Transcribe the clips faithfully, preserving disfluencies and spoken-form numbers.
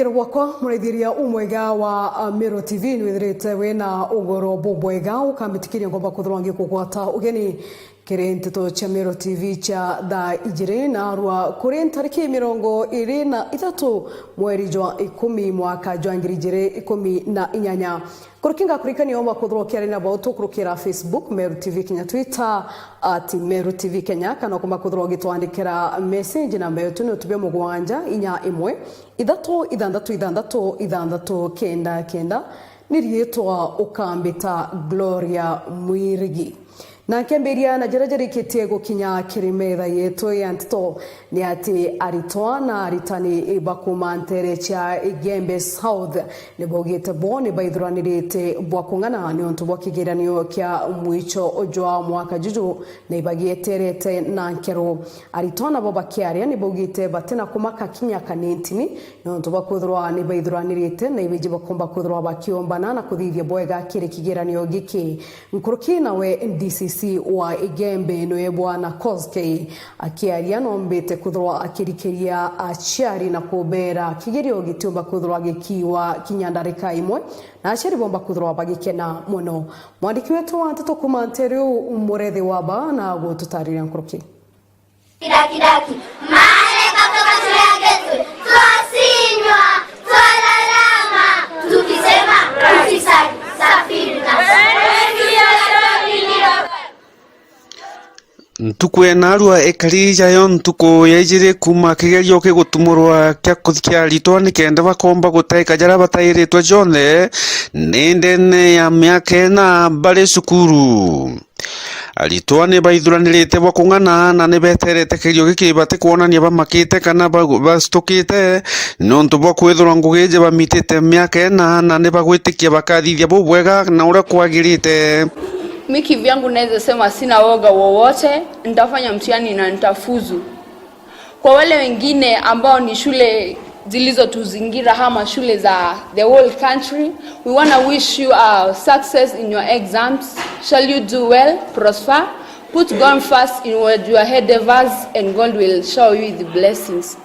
Rwakwa, muraithiria umwega wa, uh, Meru T V, nwithirite wina ugoro bubwega, ukambitikiria ngomba kwithirwa ngikugwata ugeni kiri nteto cia Meru T V cia thaa ijiri, narua kuri ntariki mirongo iri na ithatu mweri jwa ikumi mwaka jwa ngiri ijiri ikumi na inyanya. Nkuruki ngakurikania umba kwithirwa ukiaria na bau tukurukira Facebook, Meru T V Kenya, Twitter, at Meru T V Kenya, kana ukumba kwithirwa ugitwandikira message namba yetu ni utubia mugwanja inya imwe, ithatu, ithanthatu, ithanthatu, ithanthatu, kenda, kenda. Ni riitwa ukambita Gloria Mwirigi. Na nkembiria na jaria jarikitie gukinya kiri metha yetu ya nteto ni ati aritwa na aritani ba kuuma nteere cia Igembe South ni baugite bo ni baithuranirite bwa kung'ana niuntu bwa kigeranio kia mwicho jwa mwaka juju na ibagieterete na nkero. Aritwa nabo bakiaria ni baugite batina kumaka kinya kanintini niuntu bwa kwithirwa ni baithuranirite na ibiji bakomba kwithirwa bakiombana na kuthithia bwega kiri kigeranio giki. Nkuruki nawe D C C wa Igembe niwe Bwana Koskei akiaria nombite kwithirwa akirikiria aciari na kubera kigerio gitiumba kwithirwa gikiwa kinya ndarika imwe, na aciari bomba kwithirwa bagikena mono. Mwandiki wetu wa nteto kuuma nteere iu Murethi Waba na gututariria nkuruki. Kidakidaki, malaika kutoka shule ya Gateway, twasinywa, twalalama, tukisema, "Ufisadi, safiri nasi." Ntuku ya naarua ikari jayo ntuku ya ijiri kuuma kigerio kigutumurwa kia kuthi kia aritwa nikenda bakomba gutaika jaria batairitwe jonthe ni ndene ya miaka ina bari cukuru. Aritwa ni baithuranirite bwa kung'ana na ni beterete kigerio giki batikwonania bamakite kana ba-, bastukite, niuntu bwa kwithirwa ngugi iji bamitite miaka ina na ni bagwitikia bakathithia bubwega na uria kwagirite. Mi kivyangu naweza sema sina woga wowote, nitafanya mtihani na nitafuzu. Kwa wale wengine ambao ni shule zilizotuzingira ama shule za the whole country, we wanna wish you a success in your exams. Shall you do well, prosper, put God first in what your endeavors, and God will shower you with blessings.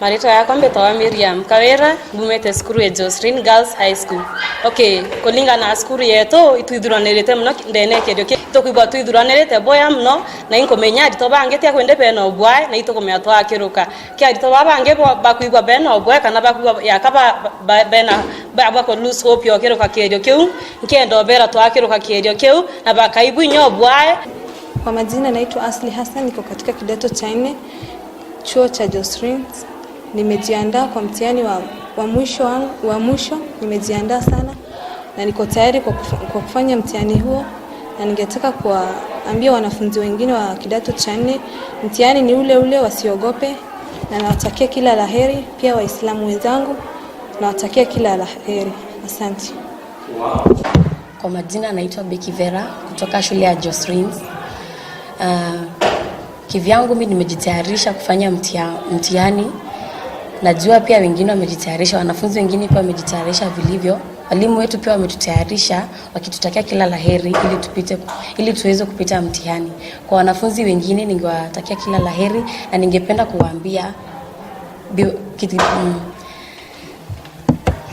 Maritwa yakwa mbitawa Miriam Kawira, mbumite cukuru ya Jocelyn Girls High School. Okay, kulingana na cukuru yetu, itwithuranirite muno ki-, ndene ya kigerio ki-, tukwigua twithuranirite boya muno, na inkumenya aritwa bangi tia kwende bena ubwae, na itukumenya twakiruka. Ki aritwa baa bangi bo-, bakwigua bena ubwae, kana bakwigua yaka ba-, ba-, bena, ba-, bako lose hope ya ukiruka kigerio kiu, nkenda ubera twakiruka kigerio kiu, na bakaigua inya ubwae. Kwa majina naitwa Asli Hassan, niko katika kidato cha nne, chuo cha Jocelyn. Nimejiandaa kwa mtihani wa, wa mwisho wangu, wa mwisho. Nimejiandaa sana na niko tayari kwa kufa-, kwa kufanya mtihani huo, na ningetaka kuwaambia wanafunzi wengine wa kidato cha nne, mtihani ni ule ule, wasiogope, na nawatakia kila la heri. Pia Waislamu wenzangu, nawatakia kila la heri. Asante. Kwa majina naitwa Becky Vera kutoka shule ya Jocelyn's. Ah, kivyangu mi nimejitayarisha kufanya mtia-, mtihani. Najua pia wengine wamejitayarisha, wanafunzi wengine pia wamejitayarisha vilivyo. Walimu wetu pia wametutayarisha wakitutakia kila la heri ili tupite, ili tuweze kupita mtihani. Kwa wanafunzi wengine ningewatakia kila la heri na ningependa kuwaambia bio-, kiti-, mm,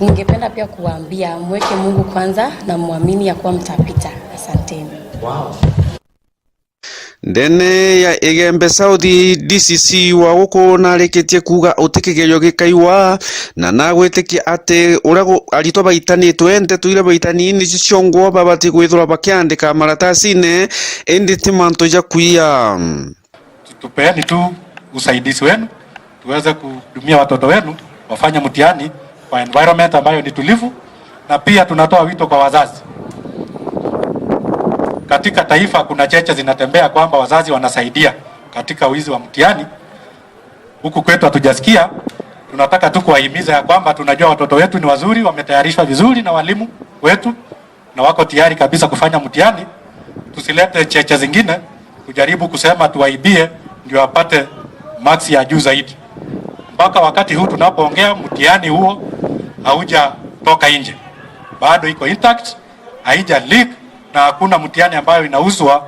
Ningependa pia kuwaambia, mweke Mungu kwanza na muamini ya kuwa mtapita. Asanteni. Wow. Ndene ya Igembe South, D C C wa guku narikitie kuuga uti kigerio gikaiwa, na nagwitikia ati uria gu-, aritwa baitanitwe, nteto iria baitani nicio ciongwa babati kwithirwa bakiandika maratasine, indi ti mantu ja kuiya. Tupeeni tu usaidizi wenu, tuweze kuhudumia watoto wenu wafanye mtihani kwa environment ambayo ni tulivu, na pia tunatoa wito kwa wazazi. Katika taifa kuna cheche zinatembea kwamba wazazi wanasaidia katika wizi wa mtihani. Huku kwetu hatujasikia. Tunataka tu kuwahimiza ya kwamba tunajua watoto wetu ni wazuri, wametayarishwa vizuri na walimu wetu, na wako tayari kabisa kufanya mtihani. Tusilete cheche zingine kujaribu kusema tuwaibie ndio apate marks ya juu zaidi. Mpaka wakati huu tunapoongea, mtihani huo haujatoka nje, bado iko intact, haija leak, na hakuna mtihani ambayo inauzwa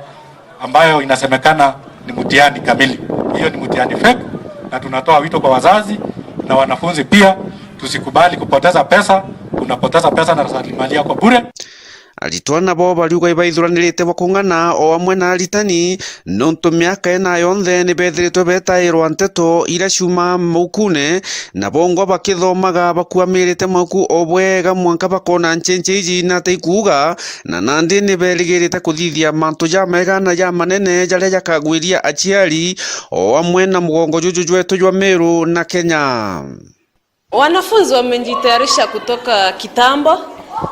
ambayo inasemekana ni mtihani kamili. Hiyo ni mtihani fake, na tunatoa wito kwa wazazi na wanafunzi pia Tusikubali kupoteza pesa, unapoteza pesa na rasilimali yako bure. Aritwa nabo bariuga ibaithuranirite bwa kung'ana o amwe na aritani, nontu miaka ina yonthe ni bethiritwe betairwa nteto iria ciuma maukune, na bongwa bakithomaga bakuamirite mauku o bwega mwanka bakona ncenche iji na ta ikuuga, na nandi ni berigirite kuthithia mantu jamega na jamanene jaria jakagwiria aciari o amwe na mugongo juju jwetu jwa Meru na Kenya. Wanafunzi wamejitayarisha kutoka kitambo.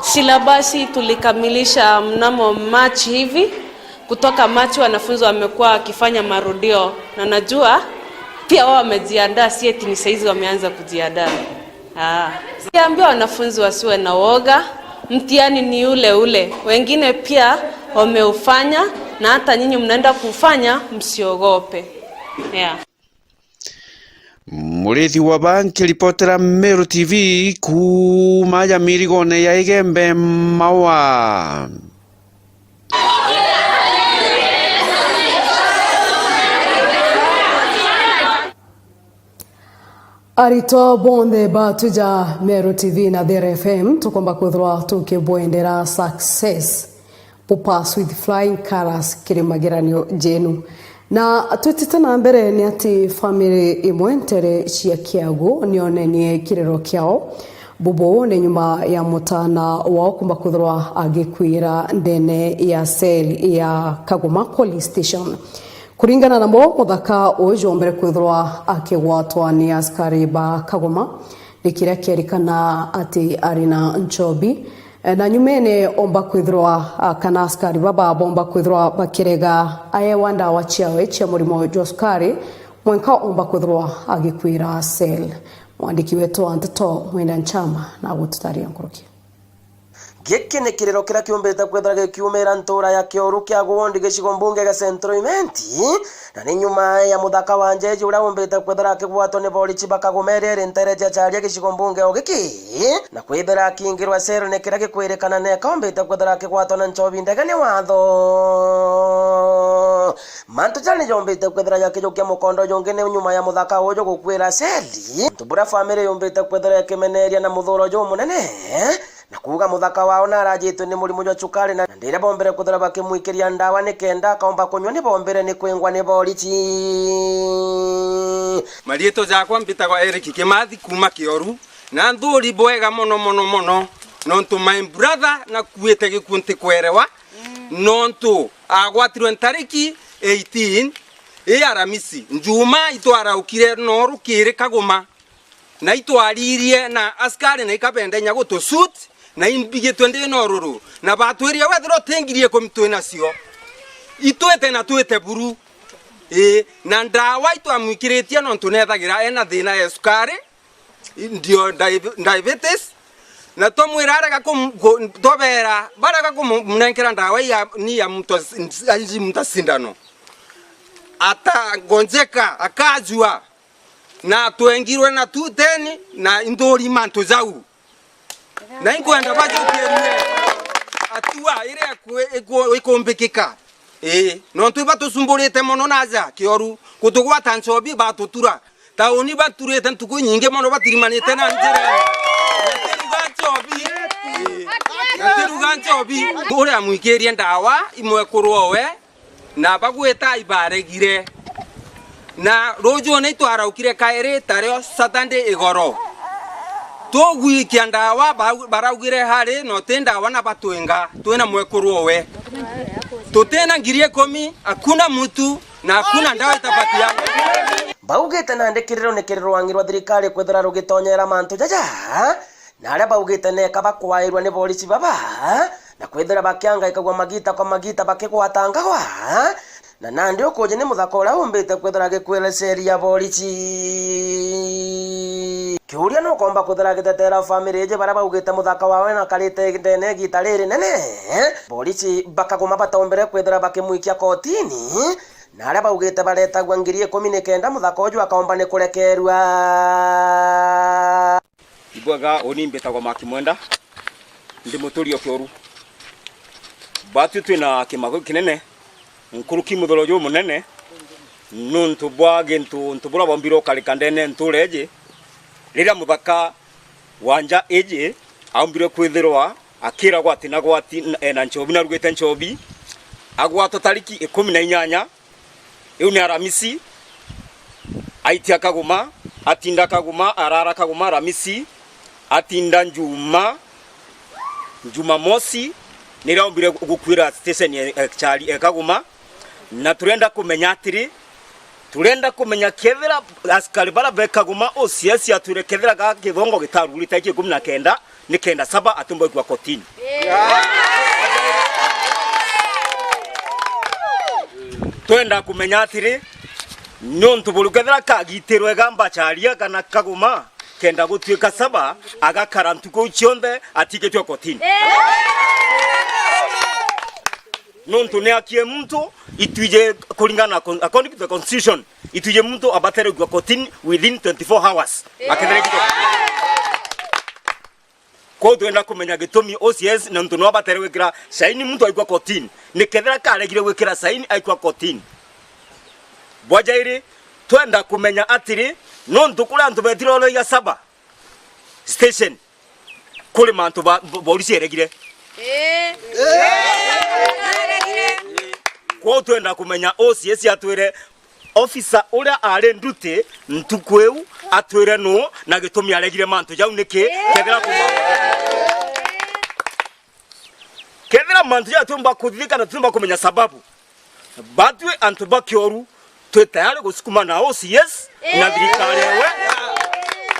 Silabasi tulikamilisha mnamo March hivi. Kutoka March wanafunzi wamekuwa wakifanya marudio, na najua pia wao wamejiandaa, si eti ni saizi wameanza kujiandaa. Ah. Siambia wanafunzi wasiwe na woga, mtihani ni ule ule. Wengine pia wameufanya, na hata nyinyi mnaenda kufanya, msiogope. Yeah. Murithi wa ba nkiripotera Meru T V kuuma ya mirigone ya Igembe Maua. Aritwa bonthe batu ja Meru T V na There F M, tukomba kwithirwa tukibwendera success. Bupass with flying colours kiri mageranio jenu. Na twitite na mbere, ni ati family imwe ntere cia Kiagu nionenie kiriro kiao bubu ni nyuma ya mutana wao kumba kwithirwa agikwira ndene ya cell ya Kagoma Police Station. Kuringana nabo, muthaka uju ombere kwithirwa akigwatwa ni askari ba Kagoma, ni kiria kierikana ati ari na nchobi. Eh, na nyumene omba kwithirwa, ah, kana askari baba bomba kwithirwa bakirega aewa ndawa ciawe cia murimo jwa sukari, mwenka omba kwithirwa agikwira cell. Mwandiki wetu wa nteto Mwenda Nchama na gututaria nkuruki. Giki ni kiriro kiria kiumbite kwithira gikiumira ntura ya Kioru kia Guondi gicigo mbunge gia Central Imenti, na ni nyuma ya muthaka wa Njeji uria umbite kwithira akigwatwa ni borichi ba Kagoma iria iri ntere cia Charia gicigo mbunge o giki, na kwithira akingirwa cero ni kiria gikwirikana neka umbite kwithira akigwatwa na nchobi ndege ni watho. Mantu jaria ni jombite kwithira jakijukia mukondo jungi ni nyuma ya muthaka uju gukwira celi. Untu buria family yumbite kwithira ikimeneria na muthuro jumunene, na kuuga muthaka wao narajitwe ni murimu jwa cukari, na ndiria bombire kwithira bakimwikiria ndawa nikenda akaomba kunywa, ni bombire ni kwingwa ni borichi. Mariitwa jakwa mbitagwa Eric Kimathi kuuma Kioru, na nthuri bwega mono, mono, mono, nontu my brother nakuite gikuu ntikwerewa, nontu agwatirwe ntariki eighteen, i Aramisi, Njuma itwaraukire noru kiri Kagoma. Na itwaririe na askari na ikabenda inya gutu shoot, na imbigitwe ndi na ururu. Na batwirire, wethira uti ngiri ikumi twi nacio, itwite na twite buru. Ii, na ndawa itwamwikiritie nontu nethagira ena thina ya sukari, ndio diabe-, diabetes. Na twamwira arega kum-, ku-, twabera barega kumunenkera ndawa ya, ni ya mtu as-, anji mtu sindano. Atagonjeka, akajua. Na twengirwe na two ten na inthuri mantu jau. Na inkwenda bajukirie atua iria ikwe-, ikwe-, ikumbikika. Ii, nontu ibatusumburite mono naja Kioru, kutugwata nchobi batutura. Tauni baturite ntuku inyingi mono batirimanite na njira. Na tiruga nchobi. Ii, na tiruga nchobi. Uria amwikirie ndawa, imwekuru owe, na bagwita ibaregire. Na ruju ni itwaraukire kairi tario Saturday igoro. Tugwikia ndawa, bau-, baraugire hari no ti ndawa na batwinga, twina mwekuru owe. Tutina ngiri ikumi, hakuna mtu, na hakuna ndawa itapatiana. Baugite nandi kiriro ni kirirwang'irwa thirikari kwithira rugitonyera mantu jaja, na aria baugite neka bakwairwa ni borichi baba, na kwithira bakiangaikagua magita kwa magita bakigwatangagwa, na nandi ukuji ni muthaka uria umbite kwithira agikwira ceri ya borichi. Kiuria nukomba kwithira agitetera family iji baria baugite muthaka wawe na karite ndene igita riri nene, borichi bakaguma batombere kwithira bakimwikia kotini, na aria baugite baretagua ngiri ikumi nikenda muthaka uju akaomba ni kurekerua. Ibwega, uni mbitagwa Maki Mwenda, ndi muturi o Kioru. Batwi twina kimako kinene nkuruki muthuro jumunene, nuntu bwa gintu, untu buria bombire ukarika ndene ntura iji, riria muthaka Wanja iji aumbire kwithirwa akiragwa ati nagwati ena nchobi, narugite nchobi, agwatwa tariki ikumi na inyanya, iu ni Aramisi, aitia Kaguma, atinda Kaguma, arara Kaguma Aramisi, atinda Njuma, Njumamosi, niria aumbire gukuira station e, e, Chari, e Kaguma, na turenda kumenya atiri, turenda kumenya kethira askari bara be Kaguma O C S atwire kethira ga kithongo gitarugurite tariki ikumi na kenda, ni kenda Saba atiumba gwikua kotini. Twenda kumenya atiri, niuntu buru kethira kagitirwe ga Mbacharia kana Kaguma, kenda gutuika Saba agakara ntuku iu cionthe atigitwe kotini. Nontu ni akie muntu, itwije kuringana na con-, according to the constitution, itwije muntu abatere gwikua kotini within twenty-four hours. Akethira gwikua. Kwou twenda kumenya gitumi O C S nontu no abatere gwikira saini muntu aikua kotini. Ni kethira karegire gwikira saini aikua kotini. Bwa jairi, twenda kumenya atiri, nontu kuri antu betire oro ya Saba station, kuri mantu ba, bo-, borisi eregire. Ii. Kwou twenda kumenya O C S atwire officer uria ari nduti ntuku iu atwire nu na gitumi aregire mantu jau niki? Kethira kuma-, kethira mantu jau atiumba kuthithika na tutiumba kumenya sababu, batwi antu ba kioru twi tayari gusukuma na O C S na thirikari ewe,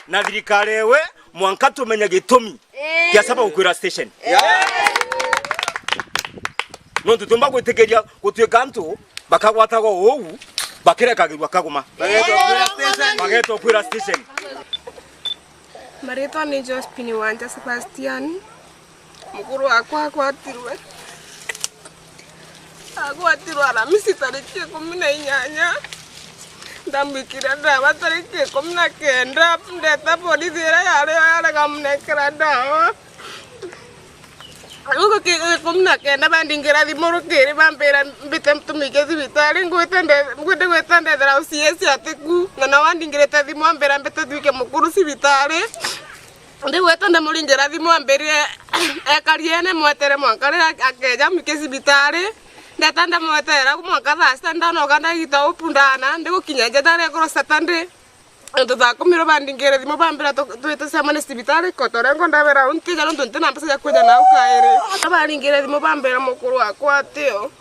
na thirikari ewe, mwanka tumenye gitumi kia Saba gukwira station. Nontu tiumba gwitikiria gutuika antu bakagwatagwa uu, bakirekagirua Kaguma. Bagetwa kwira station. Bagetwa kwira station. Maritwa ni Josephine Wanja Sebastian. Mukuru wakwa agwatirwe. Agwatirwe Aramisi tariki ikumi na inyanya. Ndamwikira ndawa tariki ikumi na kenda. Ndeta borithi iria yari yo yarega munekera ndawa. Guku ki-, ikumi na kenda bandingira thimu rukiri, bambira mbite tumwike cibitari. Ngwite nde-, ngwende gwita ndethera O C S atiku. Na nao andingirite thimu, ambira mbite twike mukuru cibitari. Ndigweta ndamuringira thimu, ambirire ekariene mwetere mwanka riria akeja mwike cibitari. Ndeta ndamweterera mwanka thaa sita, ndanoka ndagita upundana, ndigukinya njeta rekoro Saturday. Antu thaa kumi ro bandingire thimu, bambira tu-, twite cemane cibitari Kotorengo, ndabera untija nontu ntina mbeca cia kwija nau kairi. Baringire thimu, bambira mukuru wakwa atio.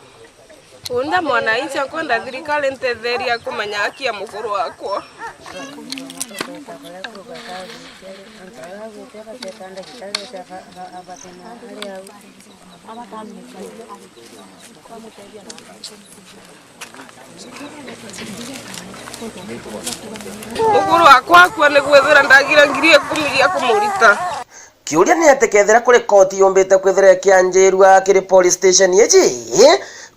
Unda mwananchi, nkwenda thirikari ntetheria kumenya haki ya mukuru wakwa. Mukuru wakwa akua ni gwithira ndagire ngiri ikumi cia kumurita. Kiuria ni ati kethira kuri koti yumbite kwithira ikianjirua kiri police station iji,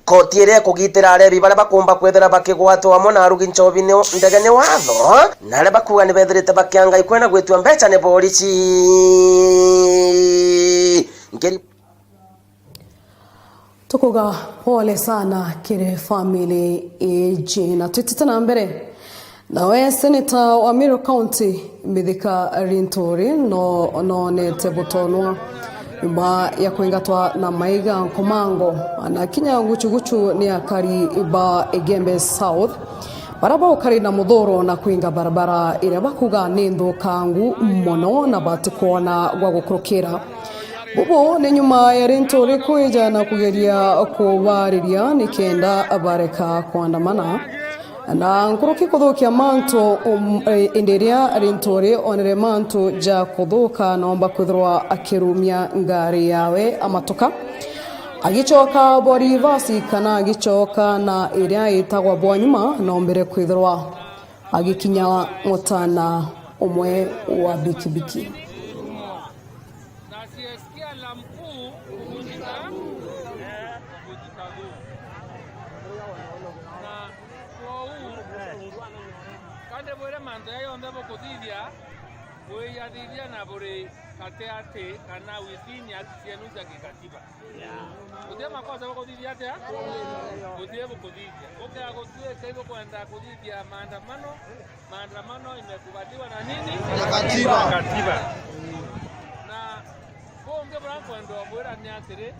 koti iria ikugitira arebi baria bakumba kwithira bakigwatwa amwe na arugi nchobi ni ndege ni watho, na aria bakuuga ni bethirite bakianga ikwena gwitua mbeca ni borici. Nkiri Tukuga pole sana kiri family iji, na twitite na mbere. Nawe seneta wa Meru County, Mithika Linturi, no, nonete butonwa nyuma ya kwingatwa na maiga nkomango, na kinya guchuguchu ni akari ba Igembe South, baria baukari na muthuro na kwinga barabara iria bakuga ni nthukangu mono na batikwona gwa gukurukira. Bubu ni nyuma ya Linturi kwija na kugeria kubariria nikenda bareka kwandamana. Na nkuruki kuthukia mantu, um, e, indi riria Linturi onere mantu ja kuthuka, nomba kwithirwa akirumia ngari yawe amatuka, agicoka bwa rivasi kana agicoka na iria itagwa bwa nyuma, nombire kwithirwa agikinya mutana umwe wa bikibiki. Na ciesikia la mkuu kuvunjika, kuvunjika guu. Na kwou, kandi bwire mantu ya yonthe bukuthithia, bwiyathithia na buri Kateate kana within haki cienu cia gikatiba. Guti makosa bukuthithia atia? Guti bukuthithia. Ukea gutuika ibukwenda kuthithia maandamano, maandamano imekubaliwa na nini? Na katiba. Na katiba. Na bungi buria nkwenda ubwira ni atiri,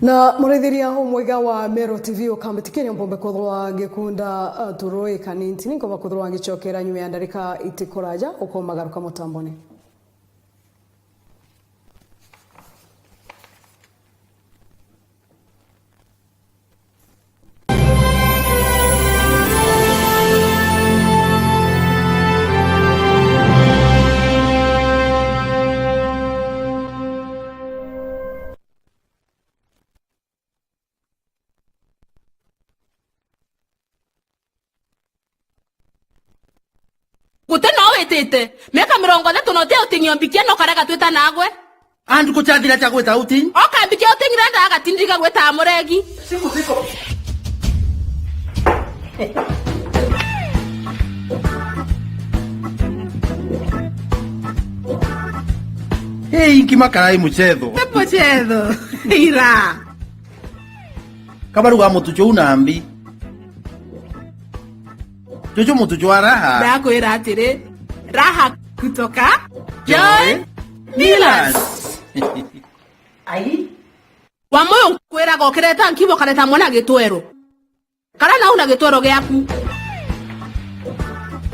Na muraithiria umwega wa Meru T V ukambitikiria, mpombe kwithirwa ngikunda, uh, turui kanini, nkoba kwithirwa ngicokera nyuma ya ndarika itikuraja, ukomagaruka mutambone. Guti no witite miaka mirongo ithatu na uti uting'io mbikia, no karega twita nagwe. Andu kuchathira cha gwita uting. Oka mbikia uting'ira nda agatindiga gwita muregi. Siku ziko. Hey, inki makarai muchetho. Muchetho. Ira. Kabaruga mutu chou na mbi. Chuchu mutu chwa raha. Ndakwira atiri, raha kutoka Joy Millers. Ai. Wa moyo nkwiraga ukireta nkimo kareta mwana gitwero. Kara nau na gitwero giaku.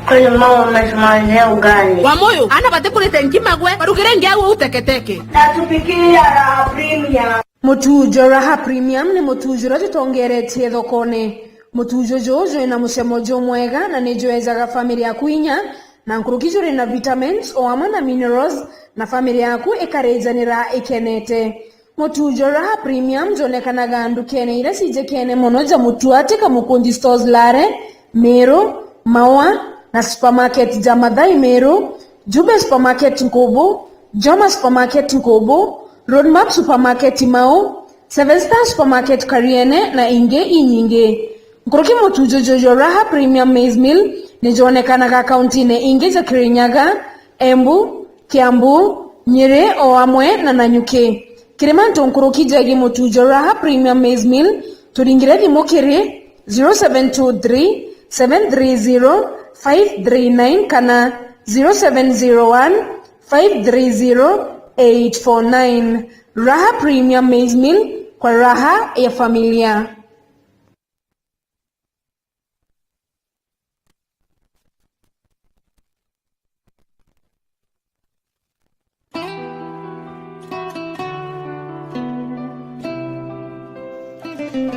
Kwani mama umesema leo ugali? Wa moyo, ana batikurite nkima gwe, barugire ngiagu uteketeke. Natupikia raha premium. Mutujo Raha Premium ni mutujo uria tutongeretie thokone. Mutujo juju jwina mucemo jumwega na ni jwejaga family yaku inya, na nkuruki juri na vitamins o amwe na minerals, na family yaku ikarijanira ikenete. Mutujo Raha Premium jonekanaga ndukene iria cijikene mono ja Mutuati Kamukunji Stores Lare, Meru, Maua, na supermarket ja Mathai Meru, Jube Supermarket Nkubu, Joma Supermarket Nkubu, Roadmap Supermarket Mau, Seven Star Supermarket Kariene na ingi inyingi. Nkuruki mutujo juju Raha Premium Maize Meal ni jonekanaga kauntine ingi ja Kirinyaga, Embu, Kiambu, Nyeri o amwe na Nanyuki. Kiri mantu nkuruki jegii mutujo Raha Premium Maize Meal, turingire thimu kiri zero seven two three, seven three zero, five three nine kana zero seven zero one, five three zero, eight four nine. Raha Premium Maize Meal kwa raha ya familia.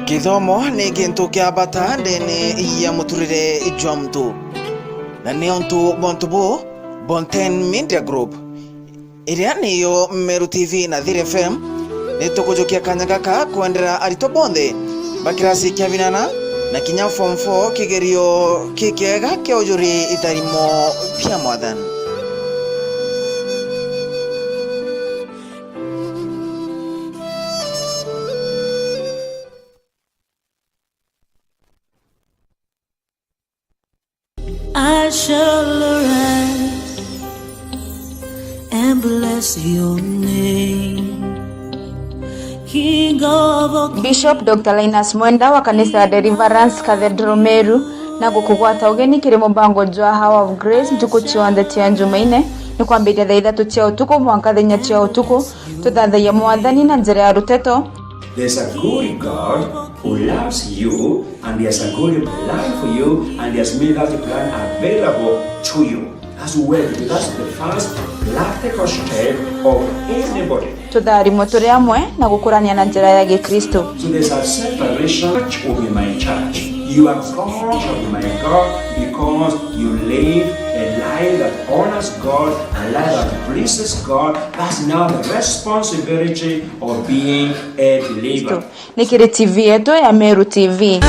Kithomo ni gintu kia bata ndene ya muturire jwa muntu, na ni untu bwa untu buu, Bonten Media Group, iria niyo Meru T V na Thiri F M, ni tukujukia kanya gaka kwendera aritwa bonthe ba kirasi kia binana na kinya form four kigerio kikiega kia ujuri itharimo bia Mwathani. I shall arise and bless your name, King of all. Bishop Doctor Linus Mwenda wa kanisa ya Deliverance Cathedral Meru Na gukugwata ugeni kiri mubango jwa Hour of Grace ntuku cionthe cia Njumaine, ni kwambiria thaa ithatu cia utuku mwanka thaa inya cia utuku, tuthathaiya Mwathani na njira ya ruteto. There's a good God who loves you and he has a good plan for you and he has made that plan available to you. That's where, that's the first practical step of anybody. Tutharimwe turi amwe na gukurania na njira ya Gikristo. So there's a separation. Church will be my church. Your God shall be my God, because you live a life that honors God, a life that pleases God. That's now the responsibility of being a believer. Ni kiri T V yetu ya Meru T V.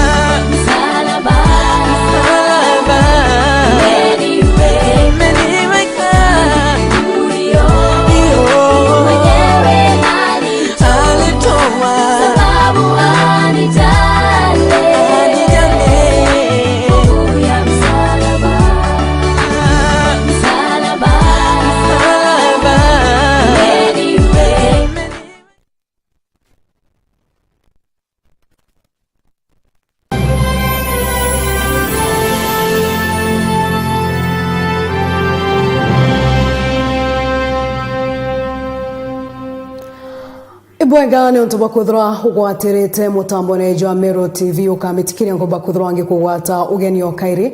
Ibwega ni untu bwa kwithirwa ugwatirite mutambone jwa Meru T V, ukamitikiria ngomba kwithirwa ngikugwata ugeni o kairi.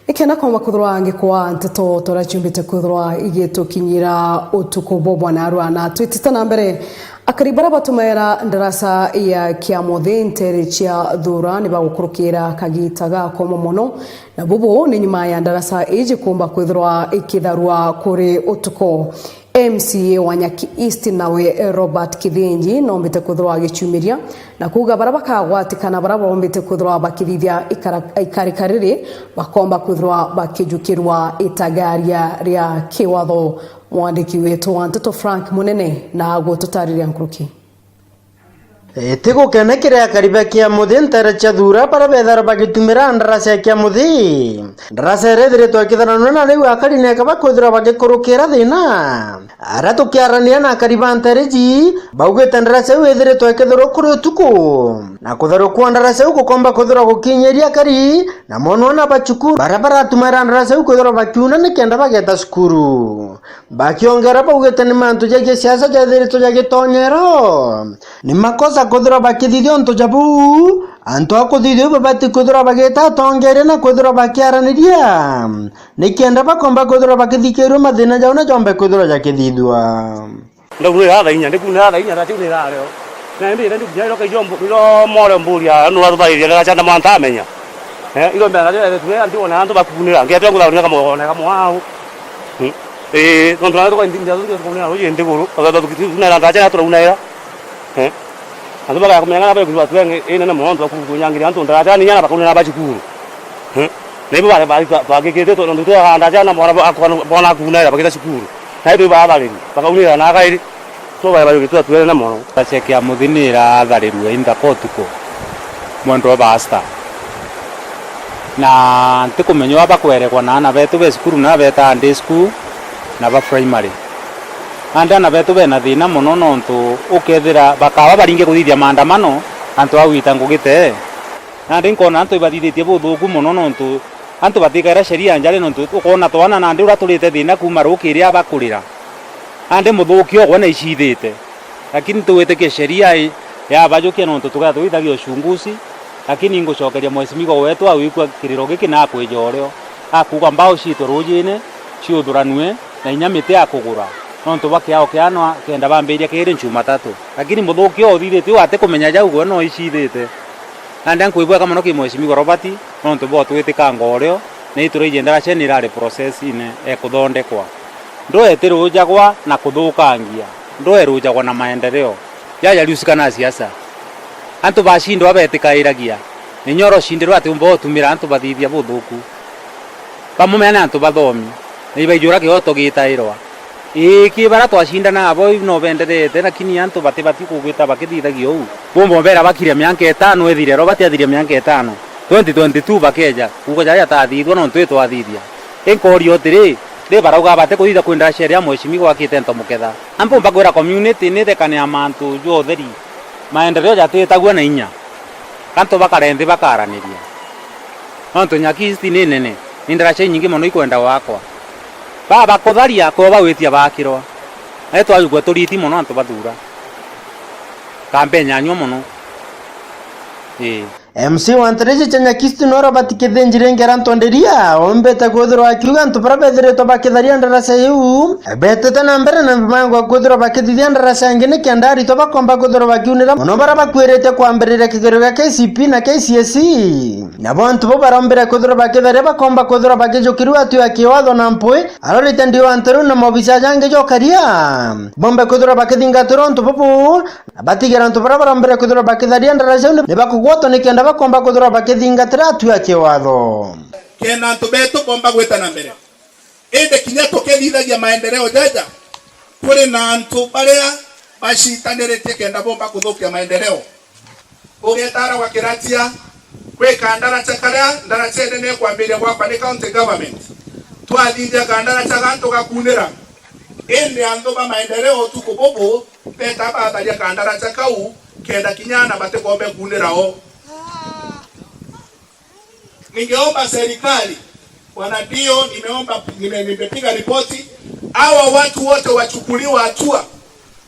Nikenda kwamba kwithirwa ngikwa nteto turia ciumbite kwithirwa igitukinyira utuku bwa bwanarua, na twitite na mbere. Akari baria batumaira ndaraca ya Kiamuthi nteere cia Thuura ni bagukurukira kagita gakoma mono, na bubu ni nyuma ya ndaraca iji kumba kwithirwa ikitharua kuri utuku. M C A wa Nyaki East nawe Robert Kithinji noombite kwithirwa agicumiria na kuuga baria bakagwatikana baria boombite kwithirwa bakithithia ikara-, ikarika riri bakomba kwithirwa bakijukirwa itagaria ria kiwatho. Mwandiki wetu wa nteto Frank Munene na agututariria nkuruki. Iti gukene kiri akari ba Kiamuthi nteere cia Thuura baria bethagirwa bagitumira ndaraca ya Kiamuthi. Ndaraca iria ithiritwe ikithananua na riu akari neka bakwithirwa bagikurukira thina. Aria tukiaraniria na akari ba nteere iji, baugite ndaraca iu ithiritwe ikitharua kuri utuku. Na kutharua kwa ndaraca iu gukomba kwithirwa gukinyiria akari, na mono na ba cukuru baria baratumaira ndaraca iu kwithirwa bakiuna nikenda bageta cukuru. Bakiongera baugite ni mantu ja gisiasa jathiritwe jagitonyero. Ni makosa kwithirwa bakithithia untu ja buu. Antu a kuthithia uu babati kwithirwa bagita atongeria na kwithirwa bakiaraniria, nikenda bakomba kwithirwa bakithikirua mathina jau na jombe kwithirwa jakithithua. Ndaunira thaa inya, ndikunira thaa inya, thaa iu ni thaa rio. Na indi indi kunya iro kaijo mbu-, iro more mburia, nura tuthairia ndaraca na mwantu amenya. Eh, iro mbere na rio ere tuwe antu ona antu bakunira, ngetwe nguthaunira kamo ona kamo au. Hmm. Eh, tontu na tuko ndi ndia tuko kunira ruji ndiguru, tuko tuko tunira ndaraca na turaunira. Eh. Antu bagaya kumenya ng'ana bayo kwithirwa twenge inene mono, antu bakunyangiria antu ndaraca ni nyana bakunira ba cukuru. Eh. Na ibo bare bari twagikite tontu twaganda ciana bona akunaira bagita cukuru. Na ibo ibaathariri bakaunira na kairi. Twabaye bari gwitwa twene mono. Ndaraca ya Kiamuthi ni iratharirua inda kwa utuku mwendo wa baasta. Na ntikumenya aba kwerekwa na ana betu be cukuru na beta day school na ba primary. Nandi ana betu bena thina mono nontu ukethira bakaba baringi kuthithia maandamano antu a gwita ngugi tee. Nandi nkona antu ibathithitie buthuku mono nontu antu batikaira sheria njari nontu ukoona twana nandi uria turite thina kuuma ruukiri aba kurira. Nandi muthuki ogwe na icithite. Lakini tugwitikia sheria i-, yabajukia nontu tugatha twithagia uchunguzi, lakini ngucokeria mheshimiwa wetu agwikua kiriro giki na akwija urio. Akuuga mbao ciitwe ruujine, ciuthuranue, na inya miti akugura, nontu bwa kiao kianwa kenda bambiria kiri Jumatatu. Lakini muthuki uthithitie uu atikumenya jau gwe no icithite. Nandi nkwibweka mono ki mheshimiwa Robert, nontu bwa utwitikanga urio, na ituraiji ndaraca ni irari process-ine e kuthondekwa. Ndwee itirujagwa na kuthukangia, ndwee irujagwa na maendeleo. Jaja riusika na siasa. Antu bacindwa betikairagia, na inya urocindirwa ati umba utumira antu bathithia buthuku. Bamwe mea ni antu bathomi, na ibaijura kioto gitairwa. Ii, ki bara twacindana abo no benderete, lakini antu batibati kugwita bakithithagia uu. Bumba umbera bakiria mianka itano ithire, Robert athiria mianka itano. Twenty twenty-two bakeja, kuuga jaja atathithua nontu itwathithia. Inkoria utiri, ri barauga bati kuthithia kwindira sheria ya mheshimiwa gwakite nto muketha? Ambe umba kwira community ni thekane ya mantu jwa utheri, maendeleo jatitagua na inya. Antu bakare nthi bakaraniria. Nontu Nyaki East ni nene, ni ndaraca inyingi mono ikwenda gwakwa. Baba kutharia, ko bagwitia bakirwa. Na itwajugua turiti mono antu bathura. Kampeni yanyua mono. Ii. M C wa ntereji cia Nyaki East no Robert Kithinji ringi arantonderia, ombete kwithirwa akiuga antu baria bethiritwe bakitharia ndaraca iu, betete na mbere na mibango ya kwithirwa bakithithia ndaraca ingi nikenda aritwa bakomba kwithirwa bakiunira mono baria bakwirite kwambiriria kigerio gia K C P na K C S E. Nabo antu bau barombire kwithirwa bakitharia bakomba kwithirwa bakijukirua atua ya kiwatho na mpwi, arorite ndio antu riu na maobisa jangi jokaria. Bombe kwithirwa bakithingatirwa untu bubu, na batigere antu baria barombire kwithirwa bakitharia ndaraca iu ni bakugwatwa nikenda bakomba kwithirwa bakithingatira atua ya kiwatho. Kena antu betu bomba gwita na mbere. Indi kinya tukithithagia maendeleo jaja, kuri na antu baria bacitaniritie kenda bomba kuthukia maendeleo. Ugetaara gwa Kiracia, kwi kandaracha karia ndaracha inene ikwambiria gwakwa ni county government. Twathithia kandaracha ga tugakunira, indi antu ba maendeleo utuku bubu beta batharia kandaracha kau kenda kinya ana batikombe kunira o. Ningeomba serikali, bwana D O, nimeomba, nime-, nimepiga ripoti, hawa watu wote wachukuliwa hatua,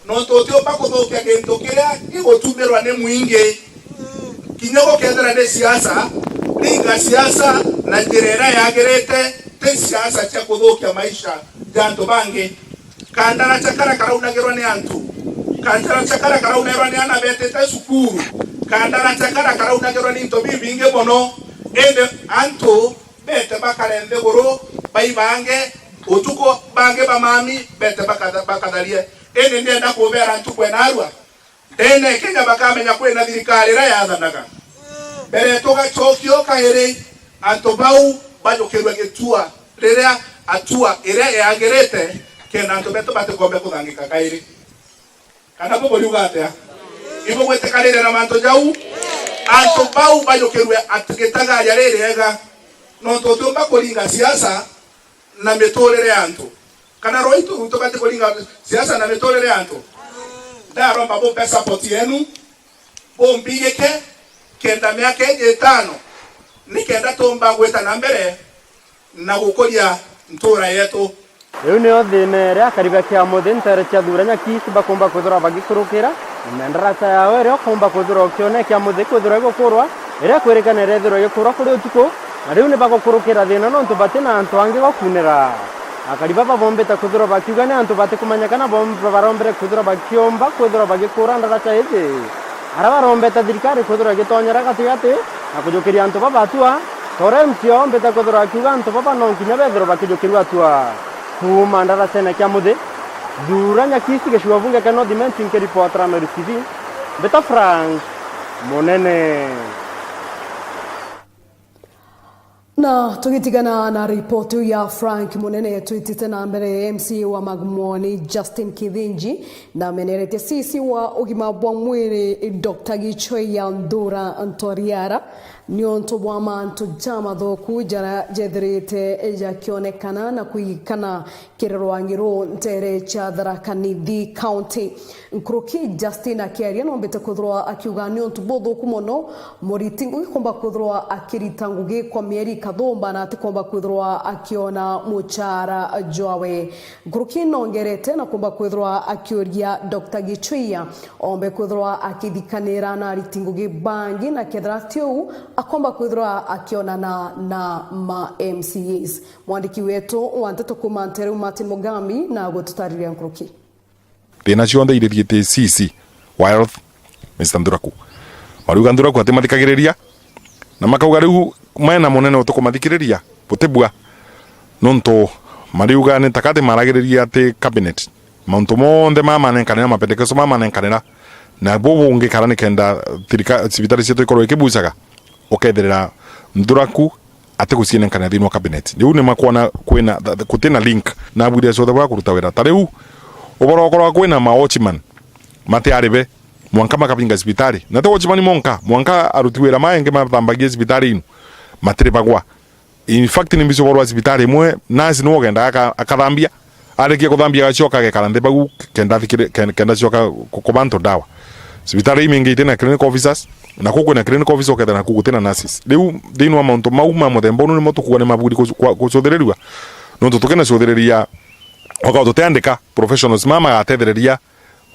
nontu utiumba kuthukia gintu kiria gigutumirwa ni mwingi. Kinya gukethira ni siasa, ringa siasa na njira iria yagirite, ti siasa cia kuthukia maisha ja antu bangi. Kandaracha karia karaunagirwa ni antu, kandaracha karia karaunagirwa ni ana betite cukuru, kandaracha karia karaunagirwa ni into bibingi mono, indi antu bete bakare nthiguru, baibange utuku, bangi bamami bete bakatha-, bakatharie. Indi ndienda kubera antu kwena arua, ndene Kenya bakamenya kwina thirikari iria yathanaga. Mbere tugacokia o kairi, antu bau bajukirwe gitua riria atua iria yagirite, kenda antu betu batikombe kuthangika kairi. Kana buburiuga atia? Ibugwitikanire na mantu jau? Antu bau bajukirwe ati gitagaria ririega, nontu utiumba kuringa siasa na miturire ya antu. Kana rwaitu rwitubati kuringa siasa na miturire ya antu? Ndaromba bumpe support yenu, bumbigike kenda miaka iji itano, nikenda tumba gwita na mbere na gukuria ntura yetu. Riu niyo thina iria akari ba Kiamuthi ntere cia Thuranya East bakumba kwithirwa bagikurukira, na ndaraca yao iria ukumba kwithirwa ukiona Kiamuthi kwithirwa igukurwa, iria kwirikana irethirwa igikurwa kuri utuku, na riu ni bagukurukira thina nontu bati na antu angi bakunira. Akari baba bombite kwithirwa bakiuga ni antu batikumenya kana bomba barombire kwithirwa bakiumba kwithirwa bagikura ndaraca iji. Aria barombete thirikari kwithirwa igitonyera gatigati na kujukiria antu baba atua, ta uria M C ombite kwithirwa akiuga antu baba no nkinya bethirwe bakijukirua atua. Kuuma ndaracene kia Muthi, Thuranya East, gicigo bunge kia North Imenti, nkiripotera Meru T V, mbita Frank Munene. Na tugitigana na ripoti iu ya Frank Munene, twitite na mbere, M C A wa Magumoni Justin Kithinji nameneretie C C wa ugima bwa mwiri Doctor Gichweya Ndura Ntoriara niuntu bwa mantu jamathuku jaria jethirite jakionekana na kwigikana kiri rwangi ruu ntere cia Tharaka Nithi County. Nkuruki Justin akiaria nombite kwithirwa akiuga ni untu buthuku mono muriti ngugi kumba kwithirwa akirita ngugi kwa mieri ikathumba na atikomba kwithirwa akiona muchara jwawe. Nkuruki nongerete na kumba kwithirwa akiuria Doctor Gichweya ombe kwithirwa akithikanira na ariti ngugi bangi, na kethira ti uu, akomba kwithirwa akionana na ma M C As. Mwandiki wetu wa nteto kuuma Nteru, Martin Mugambi, na gututariria nkuruki. Thina cionthe irithiite C C wa Health, Mister Nthuraku. Mariuga Nthuraku atimathikagiriria, na makauga riu mena munene utukumathikiriria, butibua. Nontu mariuga ni takati maragiriria ati cabinet, mauntu monthe mamanenkanira, mapendekeso mamanenkanira, na bu bungi kara nikenda thirika-, cibitari cietu ikorwe ikibucaga, ukethirira Nthuraku atigucienenkanira thiini wa cabinet. Riu ni makwona kwina, th-, th-, gutina link na abwire cothe bwa kuruta wira. Ta riu, uboro okorwa kwina ma watchman matiari be, mwanka makabinga cibitari. Na ti watchman monka, mwanka aruti wira ma engi mathambagia cibitari inu, matiribagwa. In fact, ni mbica uboro wa cibitari imwe, nurse niwe ugendaga aka-, akathambia. Arikia kuthambia, agacoka agekara nthi bau, kenda athikire-, ken-, kenda acoka ku-, kuba antu ndawa. Cibitari imingi itina clinical officers, Na kuku kwina clinical officer, ukethira naku gutina nurses. Riu thiini wa mauntu mau ma muthemba unu nimo tukuuga ni maburi ku-, kwa-, kucuthirirua. Nontu tukina cuthiriria, wakao tutiandika professionals ma magatethereria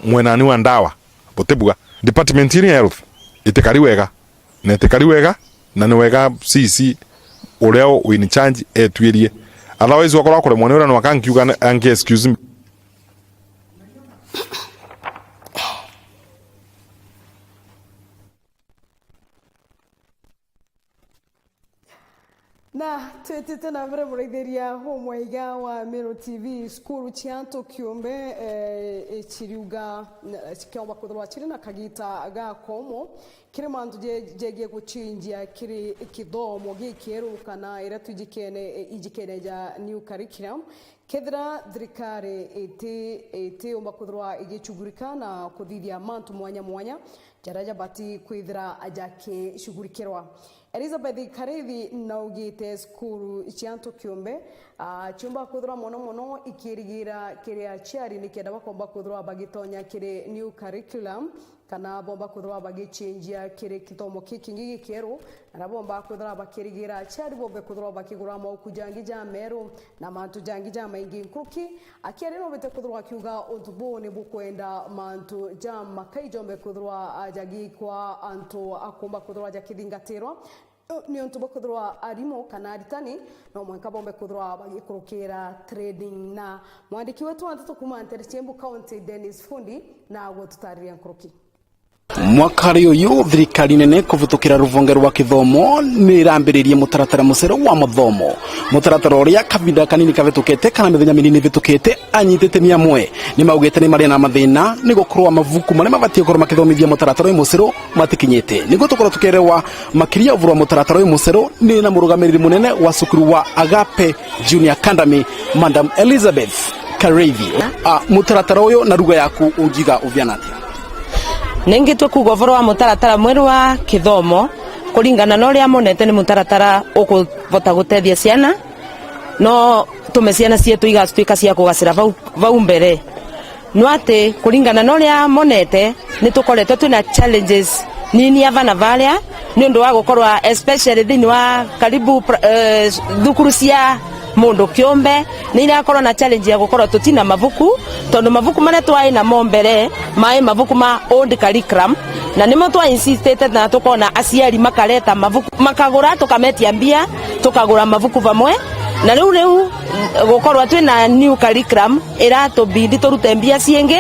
mwenani wa ndawa, butibua. Department iri ya health itikari wega, na itikari wega, na ni wega C C uria u in charge etwirie. Otherwise, wakorwa kuremwa ni uria nwaka nkiuga angi excuse me. Na twitite na mbere, muraithiria umwega wa Meru T V, cukuru cia antu kiumbe, eh, ciriuga, na cikiomba kwithirwa ciri na kagita ga komo kiri mantu je-, jegie gucinjia kiri kithomo gikieru, kana iria twijikene, eh, ijikene ja new curriculum. Kethira thirikari iti-, itiumba kwithirwa igicugurika na kuthithia mantu mwanya mwanya jaria jabati kwithira jakicugurikirwa. Elizabeth Karithi naugite cukuru cia antu kiumbe, ah, ciumba kwithirwa mono mono ikirigira kiri aciari nikenda bakomba kwithirwa bagitonya kiri new curriculum, kana bomba kwithirwa bagicenjia kiri kithomo kikingi gikieru, na aria bomba kwithirwa bakirigira aciari bombe kwithirwa bakigura mauku jangi ja meru na mantu jangi jamaingi nkuruki. Akiaria nobete kwithirwa akiuga untu buu ni bukwenda mantu jamakai jombe kwithirwa, ah, jagikwa antu akomba kwithirwa jakithingatirwa. Niuntu bwa kwithirwa arimu kana aritani no mwanka bombe kwithirwa bagikurukira training. Na mwandiki wetu wa nteto kuuma Nteere cia Embu County, Dennis Fundi, na agututariria nkuruki. Mwaka ri uyu, thirikari nene kuvitukira ruvonge rwa kithomo ni irambiririe mutaratara muceru wa mathomo. Mutaratara uria kavinda kanini kavitukite kana mithenya minini ivitukite, anyiti itemi amwe ni maugite ni mari na mathina ni gukorwa mavuku maria mabatie gukorwa makithomithia mutaratara uyu muceru matikinyite. Niguo tukorwo tukierewa makiria uvuru wa mutaratara uyu muceru ni na murugamiriri munene wa cukuru wa Agape Junior Academy, Madam Elizabeth Karithi. Ah, mutaratara uyu na ruga yaku ungiuga uviana atia? Ningitwe kuuga uvoro wa mutaratara mweru wa kithomo kuringana na uria monete ni mutaratara ukuvota gutethia ciana, no tume ciana cietu igatuika cia kugacira vau, vau mbere. No ati kuringana na uria monete, ni tukoretwe twina challenges nini ava na varia, ni undu wa gukorwa especially thiini wa karibu pra-, eh, thukuru cia mundu kiumbe, ni irakorwa na challenge ya gukorwa tutina mavuku, tondu mavuku maria twai namo mbere mai mavuku ma old curriculum, na nimo twa insistite na tukona aciari makareta mavuku, makagura, tukametia mbia, tukagura mavuku vamwe, na riu, riu gukorwa twina new curriculum, iratubidi turute mbia ciingi,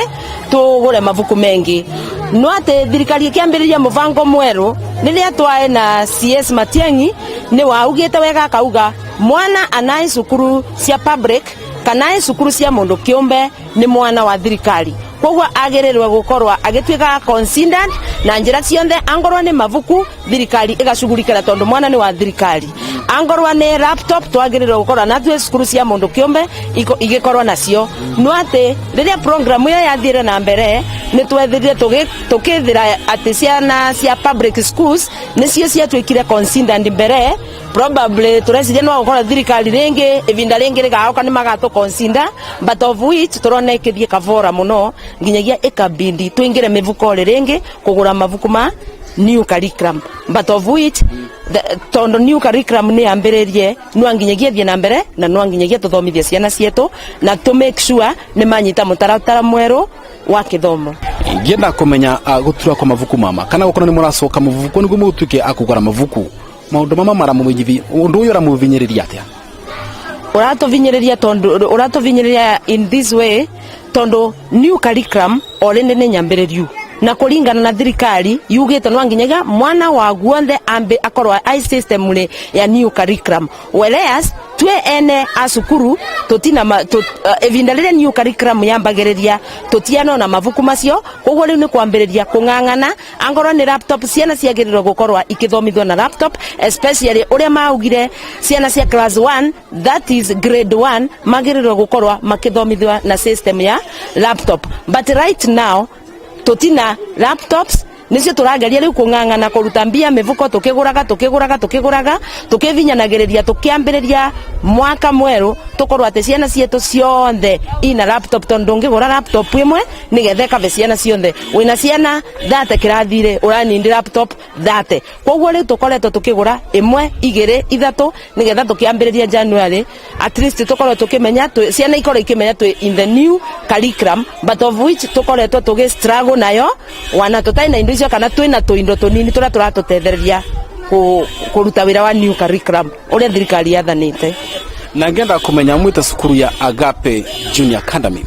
tugure mavuku mengi. No ati thirikari ikiambiriria muvango mweru, riria twae na C S Matiang'i, ni waugite wega akauga, mwana anai cukuru cia public kana ai cukuru cia mundu kiumbe ni mwana wa thirikari. Koguo agirirwe gukorwa agituika considered na njira cionthe, angorwa ni mavuku, thirikari igacugurikira tondu mwana ni wa thirikari. Angorwa ni laptop, twagirirwe gukorwa natwe cukuru cia mundu kiumbe iko-, igikorwa nacio. No ati riria program iyo yathiire na mbere, ni twethirire tugi-, tukithira ati ciana cia public schools nicio ciatuikire considered mbere. Probably tureciria no gukorwa thirikari ringi, ivinda ringi rigaoka ni magatu consider, but of which turona ikithii kavora muno, nginyagia ikabidi twingire mivukore ringi kugura mavuku ma new curriculum, but of which, the, tondu new curriculum ni yambiririe, nwa nginyagia ithie na mbere, na nwa nginyagia tuthomithie ciana cietu, na to make sure ni manyita mutaratara mweru wa kithomo. Ngienda kumenya, ah, gutura kwa mavuku mama, kana gukorwo ni muracoka mavuku, niguo mutuike a kugura mavuku. Maundu mama maramuvinyithi-, undu uyu uramuvinyiriria atia? Uratuvinyiriria tondu, uratuvinyiriria in this way, tondu new curriculum already ni nyambiririu. Na kuringana na thirikari, yugite nwa nginyagia mwana wa guonthe ambe akorwo ai system-ni ya new curriculum. Whereas, twe ene a cukuru, tutina ma-, tu-, uh, ivinda riria new curriculum yambagiriria, tutianona mavuku macio, koguo riu ni kwambiriria kung'ang'ana. Angorwa ni laptop, ciana ciagirirwe gukorwa ikithomithua na laptop, especially uria maugire ciana cia class one, that is grade one, magirirwe gukorwa makithomithua na system ya laptop. But right now, tutina laptops, Nicio turageria riu kung'ang'ana kuruta mbia mifuko, tukiguraga, tukiguraga, tukiguraga, tukivinyanagiriria, tukiambiriria mwaka mweru, tukorwo ati ciana cietu cionthe ina laptop, tondu ndungigura laptop imwe nigetha ikave ciana cionthe. Wina ciana thate kirathiri, uranindi laptop thate. Koguo riu tukoretwo tukigura imwe, igiri, ithatu, nigetha tukiambiriria January, at least tukorwe tukimenya twi, ciana ikorwe ikimenya twi in the new curriculum, but of which tukoretwo tugi struggle nayo, wana tutai na indo icio kana twina tuindo tunini turia turatutethereria ku-, kuruta wira wa new curriculum uria thirikari yathanite. Na ngenda kumenya, mwita cukuru ya Agape Junior Academy,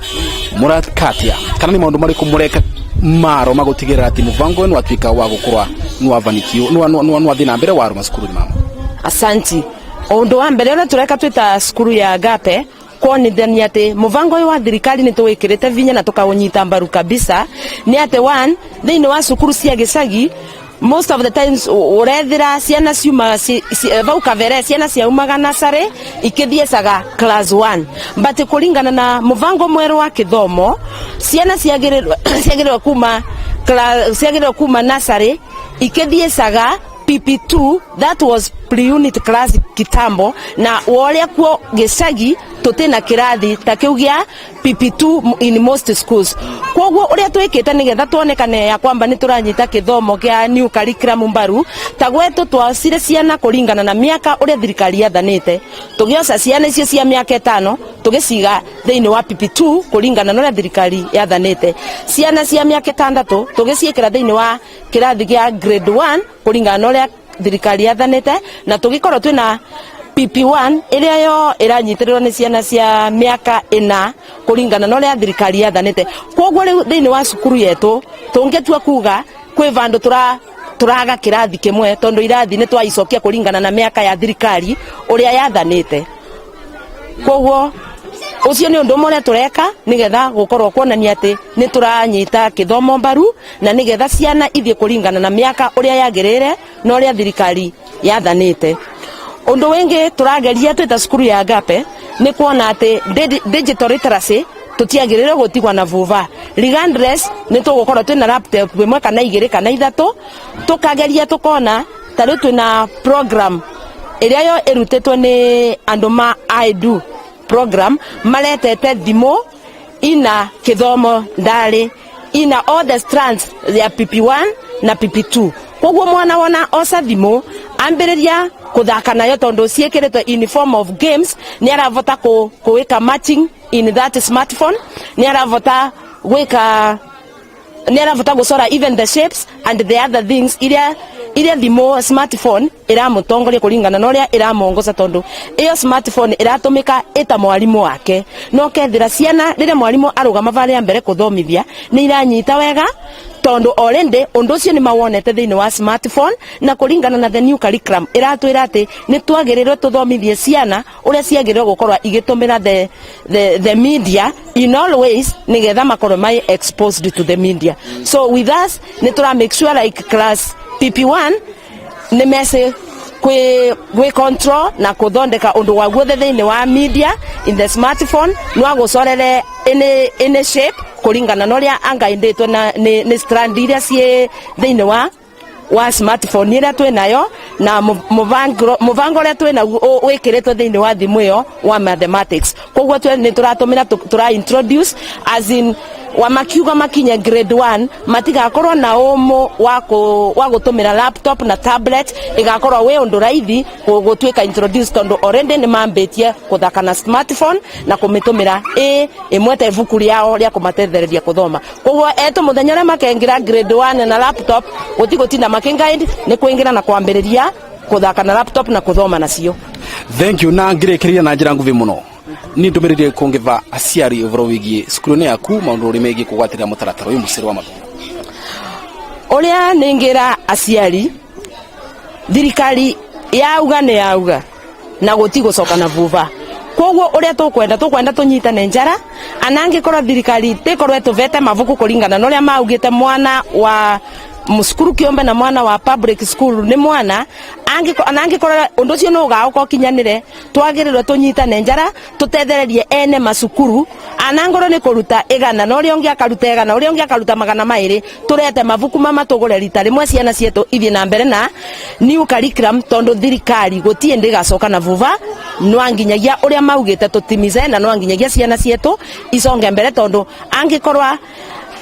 murakatia kana ni maundu mariku mureka maro ma gutigirira ati muvango wenu watuika wa gukorwa nwavanikiu, nwa, nwa, nwa, nwathi na mbere waruma cukuru ni mama? Asanti. Undu wa mbere uria tureka twita cukuru ya Agape, kwonithania ati muvango uyu wa thirikari ni tuwikirite vinya na tukaunyita mbaru kabisa, ni ati, one, thiini wa cukuru cia gicagi, most of the times u-, urethira ciana ciuma ci-, ci-, eh, vau kabere, ciana ciaumaga nasari ikithiicaga class one. But kuringana na muvango mweru wa kithomo, ciana ciagirirwe, ciagirirwe kuma cla-, ciagirirwe kuma nasari ikithiicaga P P two, that was pre-unit class kitambo, na woria kuo gicagi tutina kirathi ta kiu gia P P two in most schools. Kwoguo uria twikite nigetha twonekane ya kwamba ni turanyita kithomo kia new curriculum mbaru, ta gwetu twocire ciana kuringana na miaka uria thirikari yathanite. Tugioca ciana icio cia miaka itano, tugiciga thiini wa P P two kuringana na uria thirikari yathanite. Ciana cia miaka itandatu, tugiciikira thiini wa kirathi gia grade one kuringana na uria thirikari yathanite, na tugikorwo twina P P one iria yo iranyitirwa ni ciana cia miaka ina kuringana na uria thirikari yathanite. Kwoguo riu thiini wa cukuru yetu, tungitua kuuga kwi vandu tura-, turaga kirathi kimwe, tondu irathi ni twaicokia kuringana na miaka ya thirikari uria yathanite. Kwoguo, ucio ni undu umwe uria tureka nigetha gukorwo kwonania ati ni turanyita kithomo mbaru, na nigetha ciana ithie kuringana na miaka uria yagirire na uria thirikari yathanite. Undu wingi turageria twita cukuru ya Agape ni kwona ati di-, digital literacy tutiagirire gutigwa na vuva. Regardless, ni tugukorwo twina laptop imwe kana igiri kana ithatu, tukageria tukona, ta riu twina program iria yo irutitwe ni andu ma I do program, maretete thimu ina kithomo ndari, ina all the strands ya P P one na P P two. Koguo mwana wona oca thimu, ambiriria kuthaka nayo, tondu ciikiritwe in form of games, ni aravota ku-, kuwika matching in that smartphone, ni aravota gwika, ni aravota gucora even the shapes and the other things iria, iria thimu, smartphone, iramutongoria kuringana na uria iramuongoza, tondu iyo smartphone iratumika ita mwarimu wake. No kethira ciana, riria mwarimu arugama varia mbere kuthomithia, ni iranyita wega, tondu already undu ucio ni mawonete thiini wa smartphone, na kuringana na the new curriculum iratwira ati ni twagirirwe tuthomithie ciana uria ciagirire gukorwa igitumira the, the, the media in all ways, nigetha makorwe mai exposed to the media. So with us, ni tura make sure, like, class P P one ni meci kwi, gwi control na kuthondeka undu wa guothe thiini wa media in the smartphone, no agucorere any, any shape kuringana na uria angainditwe na ni, ni strand iria cii thiini wa wa smartphone iria twi nayo, na mu-, muvangro-, muvango uria twi naguo u-, wikiritwe thiini wa thimu iyo wa mathematics. Koguo twe ni turatumira tu-, tura introduce, as in, wa makiuga makinye grade one, matigakorwo na umu wa ku-, wa gutumira laptop na tablet, igakorwo wi undu raithi ku-, gutuika introduce, tondu already ni mambitie kuthaka na smartphone na kumitumira i imwe ta ibuku riao ria kumatethereria kuthoma. Koguo etu muthenya uria makengira grade one na laptop, guti gutinda makingaindi, ni kwingira na kwambiriria kuthaka na laptop na kuthoma nacio. Thank you. Na ngirikiria na njira nguvi muno, ni ndumiriri kungiva aciari uvoro wigie cukuru-ini yaku, maundu uria megie kugwatirira mutaratara uyu muceru wa mathomo? Uria ningira aciari, thirikari yauga ni yauga, na guti gucoka na vuva. Kwoguo uria tukwenda, tukwenda tunyitane njara, ana angikorwo thirikari tikorwo ituvete mavuku kuringana na uria maugite mwana wa Mucukuru kiumbe na mwana wa public school ni mwana, angiko-, na angikorwo undu ucio nugauka ukinyanire, twagirirwe tunyitane njara, tutethererie ene macukuru. Ana ngoro ni kuruta igana, na uria ungi akaruta igana, uria ungi akaruta magana mairi, turete mabuku mama tugure rita rimwe, ciana cietu ithie na mbere na new curriculum, tondu thirikari guti indi igacoka na vuva. Nwa nginyagia uria maugite tutimize, na nwa nginyagia ciana cietu iconge mbere, tondu angikorwa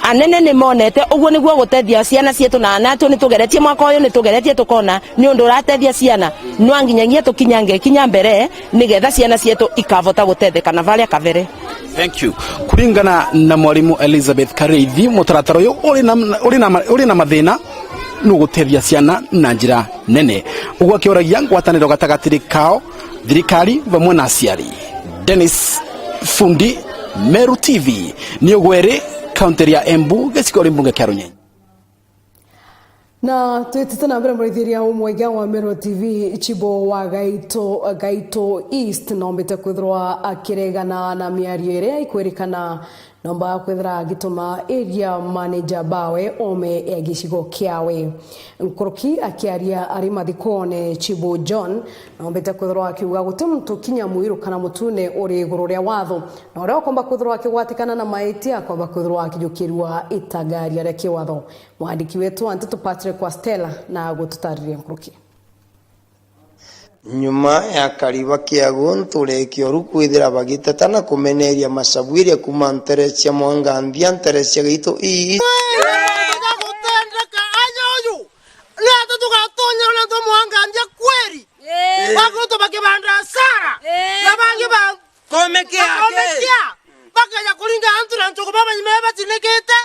anene ni monete uguo niguo gutethia ciana cietu, na anatu ni tugeretie mwaka uyu, ni tugeretie tukona ni undu uratethia ciana, nwa nginyagia tukinyange kinya mbere, nigetha ciana cietu ikavota gutetheka na varia kavere. Thank you. Kuringana na mwarimu Elizabeth Kariithi, mutaratara uyu uri na, uri na ma-, uri na mathina nugutethia ciana na njira nene. Uguo akiuragia ngwataniro gatagati kao thirikari vamwe na aciari. Dennis Fundi, Meru T V, ni ugweri, kaunti ya Embu, gicigo ri mbunge kia Runyenye. Na twitite na mbere, muraithiria umwega wa Meru T V, Chibo wa Gaito, Gaito East, nombite kwithirwa akiregana na miario iria ikwirikana nomba kwithira agituma area manager bawe ome ya gicigo kiawe. Nkuruki akiaria ari mathikone, Chibo John nombite kwithirwa akiuga guti muntu kinya mwiru kana mutune uri iguru ria watho, na uria ukomba kwithirwa akigwatikana na maitia akomba kwithirwa akijukirua itagaria ria kiwatho. Mwandiki wetu wa nteto Patrick Wastela na gututariria nkuruki. Nyuma ya Kariba Kiagu nture kioru kwithira bagiteta na kumeneria macabwiria kuma ntere cia Mwanganthia, ntere cia Gaito East. Gutendeka aja uyu, ni atu tugatonya na tumwanganthia kweri? Bagutu bakibanda hasara, na bangi ba- Komekia. Komekia. Bakeja kuringa antu na nchuku baba nyime batinikite.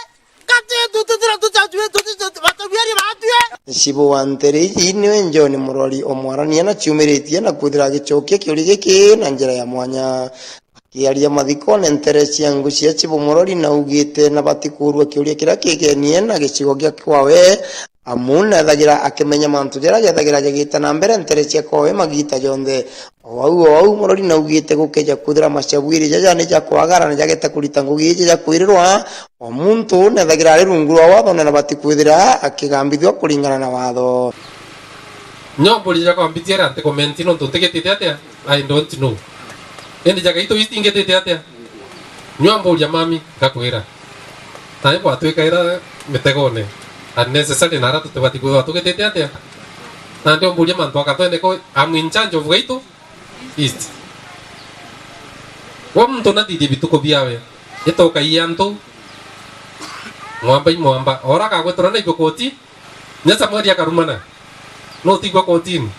Kati tututira tutatue tutatu batabiari batue. Ncibu wa ntere iji niwe John Murori omwarania na ciumiritie na kwithira agicokia kiuria giki na njira ya mwanya. Akiaria mathikone ntere cia ngucia Chibu Murori na augite na batikurua kiuria kiria kigenie na gicigo gia kwawe. Amu neethagira akimenya mantu jaria jethagira jagite na mbere ntere cia kwawe magiita jonthe. O au, o au, Murori naugite gukeja kwithira macabwiri jaja ni ja kwagara na jagete kurita ngugi iji ja kwirirwa, o muntu neethagira ari rungu rwa watho na nabati kwithira akigambithua kuringana na watho. Nyo mburi ja kwambitia ria nti komenti nontu ntigitite atia? I don't know. Indi ja Gaito East ingitite atia? Nyua mburia mami, ngakwira. Nai bwatwikaira mitegone unnecessary na ara tutibati kwithirwa tugitite atia? Na ndio mburia mantu akatwene ko, I'm in charge of Gaito East. We muntu nathithie bituko biawe, itoka i antu, mwamba i mwamba. Ora akagwetera naigua koti, nya Samueli akarumana. No utigua kotini.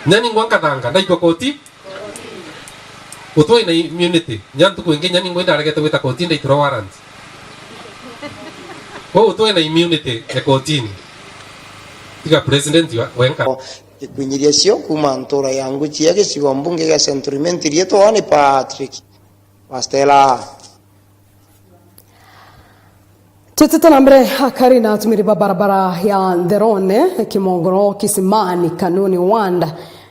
Nya ningwa nkathanga, ndaigua koti. Utwe na immunity. Nya ntuku ingi nya ningwa indaregete gwita kotini ndaitirwa warrant. Kwou utwe na immunity ya kotini. Tiga president wa, wenka. Gikwinyiria cio kuma ntura ya Nguchia gicigo mbunge gia Central Imenti rietwa ni Patrick Wastela. Tutite na mbere, akari na atumiri ba barabara ya Ntherone, Kimongoro, Kisimani, Kanuni Ward,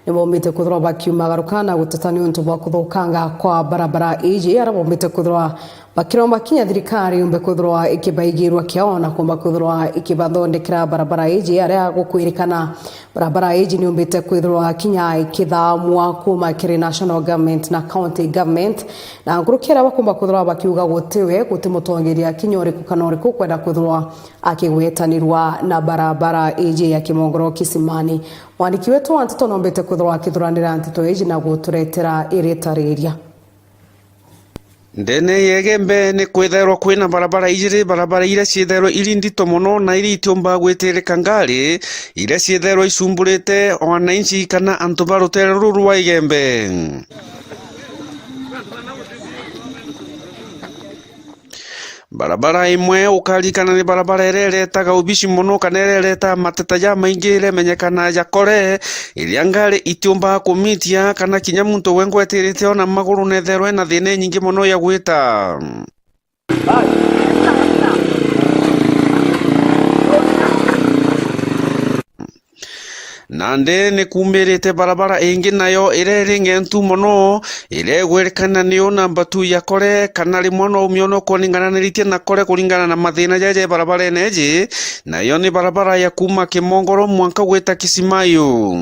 nibombite kwithirwa bakiumagaruka na guteta niuntu bwa kuthukanga kwa barabara iji, aria bombite kwithirwa bakiromba kinya thirikari yumbe kwithirwa ikibaigirwa kiao na kuumba kwithirwa ikibathondekera barabara iji, aria gukwirikana barabara iji niumbite kwithirwa kinya ikithamwa kuuma kiri national government na county government, na nkuruki aria bakumba kwithirwa bakiuga gutiwe, guti mutongeria kinya uriku kana uriku ukwenda kwithirwa akigwetanirwa na barabara iji ya Kimongoro Kisimani. Mwandiki wetu wa nteto nombite kwithirwa akithuranira nteto iji na guturetera iritariria. Ndene ya Igembe ni kwithairwa kwina barabara ijiri, barabara iria ciithairwa iri ndito mono na iria itiumbaga gwitirika ngari, iria ciithairwa icumburite wananchi kana antu ba rutere ruru rwa Igembe. Barabara imwe ukarikana ni barabara iria iretaga ubici mono kana iria iretaga mateta jamaingi, iria imenyekana ja kore, iria ngari itiumbaga kumitia kana kinya muntu we ngwetirite ona maguru netherwe na thina inyingi mono ya gwita. Na Nandi ni kuumirite barabara ingi nayo iria iri ng'entu mono, iria igwirikana niyo namba two ya Kore, kana rimwe no umiono kuringananiritie na Kore kuringana na mathina jaja jai barabarene iji, nayo ni barabara ya kuuma Kimongoro mwanka gwita Kisimayu.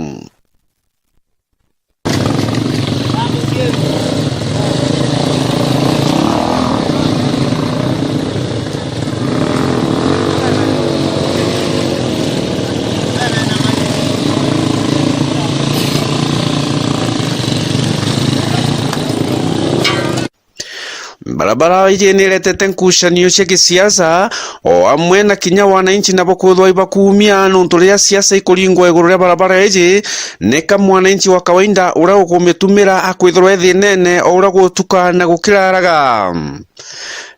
Barabara iji ni iretete nkucanio cia gisiasa, o amwe na kinya wananchi nabo kwithirwa ibakuumia, nontu riria siasa ikuringwa iguru ria barabara iji, ni ka mwananchi wa kawaida uria ukumitumira akwithirwa ethinene o uria gutuka na gukiraraga.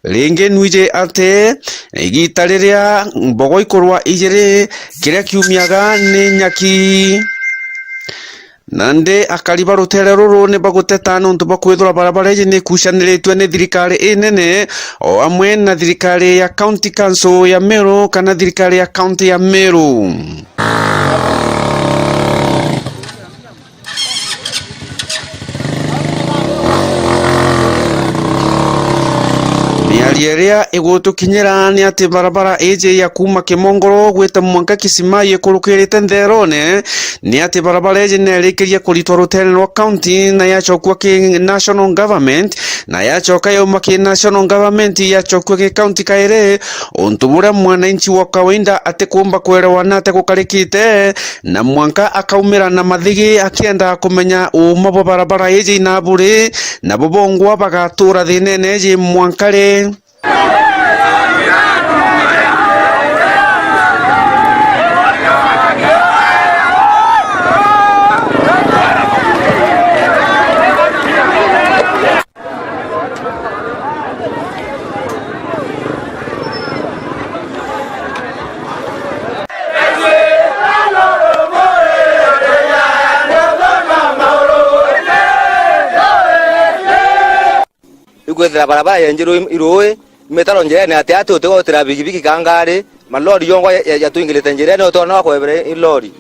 Ringi nwiji ati igita riria mbogo ikurwa ijiri, kiria kiumiaga ni nyaki. Nandi akari ba rutere ruru ni baguteta nontu bwa kwithirwa barabara iji ni ikucaniritue ni thirikari inene, o amwe na thirikari ya County Council ya Meru kana thirikari ya County ya Meru. Miario iria igutukinyira ni ati barabara iji ya kuuma Kimongoro gwita mwanka Kisimayu ikurukirite ntherone, ni ati barabara iji neerikirie kuritwa rutere rwa county na yacokua ki national government, na yacoka yauma ki national government yacokua ki county kairi, untu buria mwananchi wa kawaida atikumba kwerewa na ati gukarikite, na mwanka akaumira na mathigi akienda kumenya uuma bwa barabara iji na buri, nabo bongwa bagatuura thinene iji mwanka ri. Ikwithira barabara yenjirwe iruui, mitaro njirene ati ati utigotira bigibigi ka ngari, malori yongwa ya, ya, yatwingirite njirene, utona wa kwebera i lori.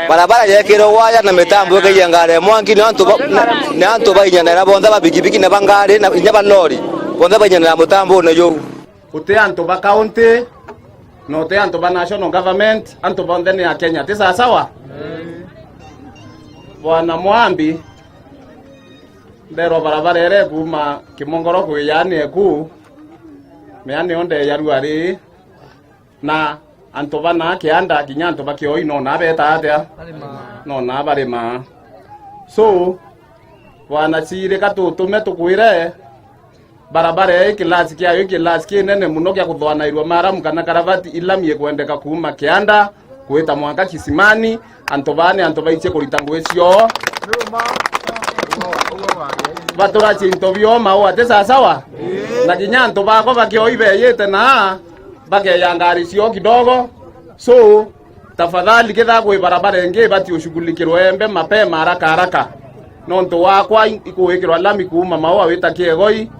Barabara yekirwe waya na mitambo ikaiya ngari ya mwanki, ni antu ba, ni, ni antu bainyanira bonthe ba bigibigi na ba ngari na inya ba lori, bonthe bainyanira mutambone juu. Guti antu ba county, na uti antu ba national government, antu bonthe ni a Kenya. Ti sawasawa? Bwana Mwambi, nderwa barabara iria ikuuma Kimongoro kwija ni eku, miani yonthe ya ruari, na antu bana kianda, kinya antu ba Kioi nona beta atia? Barima. Nona barima. So, bwana Ciri, ka tutume tukwire, barabara ii kilasi kiayo i kilasi kinene mono kia kuthwanairua maramu kana karavati ilami ikwendeka kuuma kianda gwita mwanka kisimani. Antu baa ni antu baichie kurita ngugi cioo, baturacie into bioo maua, ti sawasawa? Na kinya antu bakwa ba Kioi beyite na bakeya ngari cioo kidogo. So, tafadhali, kethira kwi barabara ingi ibati ushughulikirwe embe mapema, haraka haraka. Nontu wakwa i-, ikuwikirwa lami kuuma Maua wita Kiegoi,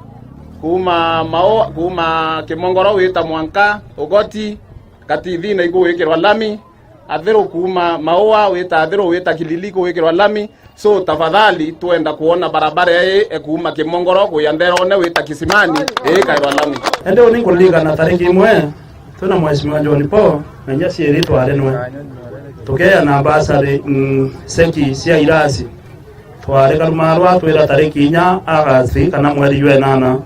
kuuma Maua, kuuma Kimongoro wita mwanka Ugoti, Katithina ikuwikirwa lami, Athiru kuuma Maua wita Athiru wita Kilili ikuwikirwa lami. So, tafadhali, twenda kwona barabara ii ekuuma Kimongoro kuya Ntherone wita Kisimani, ii ikairwa lami. Indi uni nkuririkana tariki imwe, twina Mheshimiwa John Paul, na inya ciiri twari nwe. Tukeya na bursary, mm, seki cia irasi. Twari Karumarwa atwira tariki inya August kana mweri jwa inana.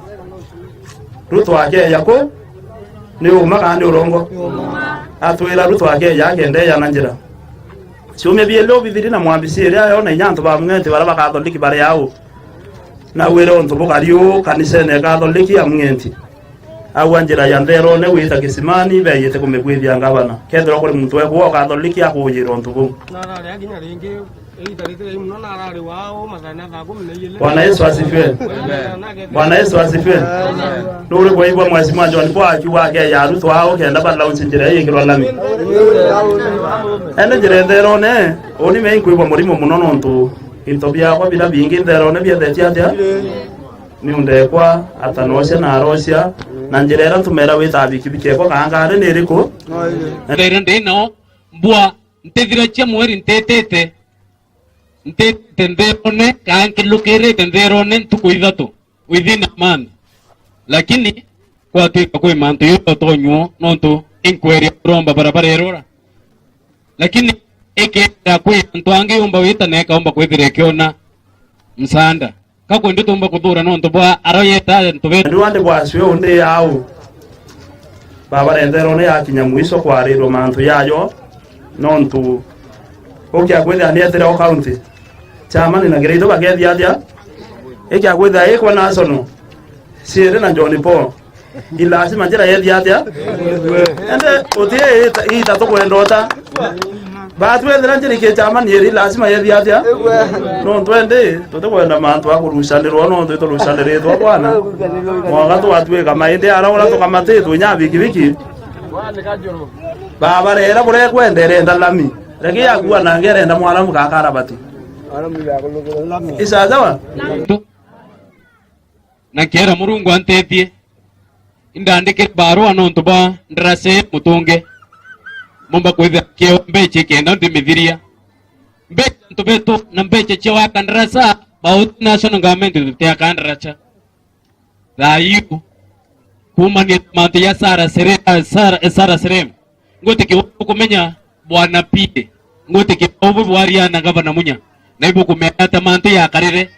Ruto akeya ku, ni uma kana ni urongo? Atwira Ruto akeya akendeya na njira. Ciumia biiri ubithiri na mwambi ciiri ayo na inya antu ba Mung'enti baria ba Kathoriki bari au. Nawire untu bukari uu kanisene ya Kathoriki ya Mung'enti. Au a njira ya Ntherone gwita Kisimani, beyite kumigwithia ngavana. Kethirwa kuri muntu wekwa Kathoriki akujira untu buu. Narari akinya ringi. Bwana Yesu asifiwe. Bwana Yesu asifiwe. Nuri kwaigua Mheshimiwa John Paul akiuga akeya Ruto ao kenda ba launch njira ii ikirwa lami? Ene njira Ntherone, uni me inkwigua murimo muno nontu into biakwa biria bingi Ntherone biethetio atia? Ni undekwa, atanocia na arocia, na njira iria ntumera wita bikibiki ekwa kana ngari ni iriku? Mbere ndino mbua Ntithiracia mweri ntitite, ntitite nthirone, kaa nkilukirite nthirone ntuku ithatu, within a month. Lakini kwatwika kwi mantu yutotonywo, nontu inkweria kuromba barabara irura. Lakini ikethira kwi antu angi yumba wita na ikaumba kwithira ikiona msaada. Ka kwendi tumba kuthura nontu bwa aroyeta antu betu. Ndi wandi bwacwe undi au. Baba renderwo ni yakinya mwiso kwarirwa mantu yayo, nontu ukia kwithira ni etire o county. Chairman na Kiraitu bakethia atia? Ikia kwithira ikwa national. Ciiri na John Paul. I lazima njira yethia atia? Ende uti ita, ita tukwenda uta. Batwethira njiri ki chama ni iri lazima yethia atia? Nontu ende tutikwenda mantu a kurucanirwa nontu iturucaniritwe bwana. Mwaga twatwika maindi ara ura tukamatitwe nya bikibiki. Baba rera burekwendere ndalami. Reke yakua na ngerenda mwaramu gakarabati. Isajawa? Na nkeera Murungu antethie, indandikire barua nontu bwa ndarasa ii mutunge. Mumba kwithira kieo mbecha ikenda ndimithiria. Mbecha antu betu na mbecha cia waka ndarasa, bauti national government tutiaka ndarasa. Thaa iu, kuumania na mantu ja Sara Sere-, Sara, Sara Serem, ngwitikia ukumenya Bwana P A, ngwitikia ubu bwaria na Gavana Munya, na ibukumenya ata mantu yakarire.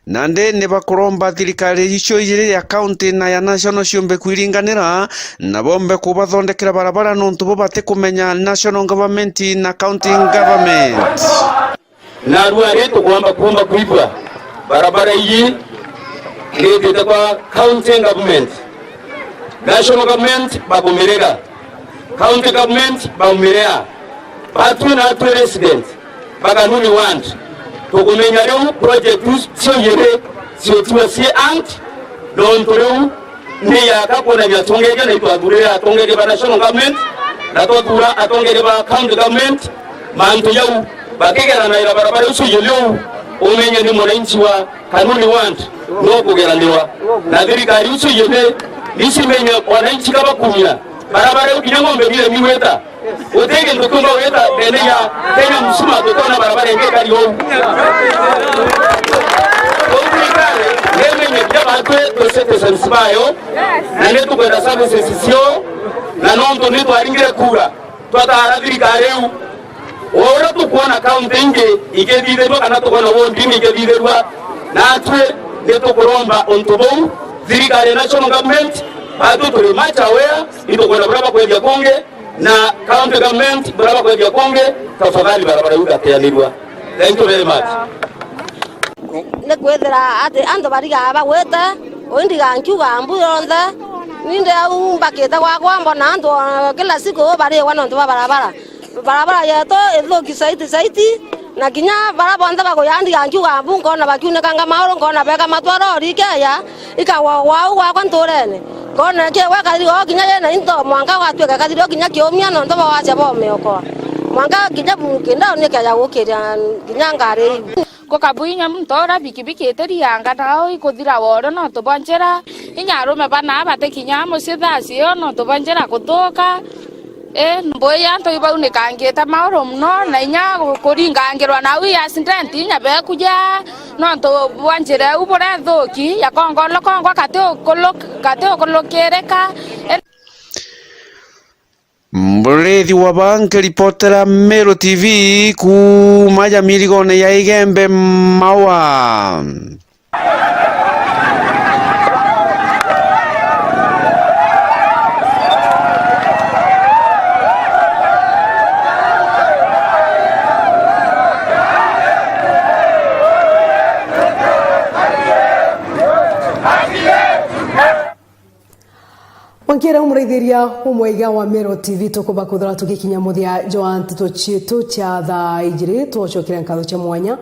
Nandi ni bakuromba thirikari icio ijiri ya county na ya national ciumbe kwiringanira, na bombe kubathondekera barabara nontu bo batikumenya national government na county government. Narua ri tukwamba kuumba kwigua barabara iji iritite kwa county government. National government bakumirega. County government baumirea. Batwi na atwi resident ba Kanuni ward. Tukumenya riu project iu cio ijiri ciutiwa cie ant, nontu riu ni yaka kwonania atongeria na itwathurire atongeria ba national government, na twathura atongeria ba county government, mantu jau bakigeranaira barabara iu cio ijiri uu, umenye ni mwananchi wa Kanuni ward no kugeraniwa na thirikari icio ijiri, nicimenye wananchi ka bakumia barabara iu kinya ng'ombe nire niwita. Guti gintu kiumba wita ndene ya Kenya mzima tutona barabara ingi kari uu. Kou thirikari nimenye kinya batwi twi citizens bayo, na nitukwenda services cio, na nontu nitwaringire kura, twataara thirikari iu. O uria tukwona kaunti ingi ikithithirua kana tukwona ward ingi ikithithirua, natwi nitukuromba untu buu. Thirikari ya national government, batwi turi much aware, itukwenda buria bakwethia kungi, na county government buria bakwethia kungi, tafadhali barabara iu igateanirua. Thank you very much. Ni kwithira ati antu barigaa bagwite, uu ndiga nkiuga mbu yonthe, nindi au mbakite gwakwa mbona antu, eh, kila siku bariwa nontu bwa barabara. Barabara yetu ithuki saiti saiti, na kinya baria bonthe bakuya ndiga nkiuga mbu nkona bakiunikanga mauru, nkona beka matwa rori ikeya, ikagwa gwau gwakwa nturene. Nkona kiwa kathiri goo kinya yena into, mwanka gwatuika kathiri kinya kiumia nontu bwa wacia bwa umeokoa. Mwanka kinya bu-, kindauni ikeja gukiria kinya ngari iu. Kukabu inya muntu uria bikibiki itirianga nao ikuthira woro nontu bwa njira. Inya arume bana batikinya mucii thaa cio nontu bwa njira kuthuka. Ii, mbui antu ibaunikangite mauru mono, na inya kuringangirwa nau i accident inya bekuja nontu bwa njira iu buria ithuki ya kongolokongwa kati ukulu-, kati ukulukirika. Ii, Murithi wa Baa nkiripotera Meru T V kuuma ja mirigone ya Igembe Maua. Wankira umuraithiria umwega wa Meru T V, tukumba kwithirwa tugikinya muthia jwa nteto cietu cia thaa ijiri. Twacokire nkatho cia mwanya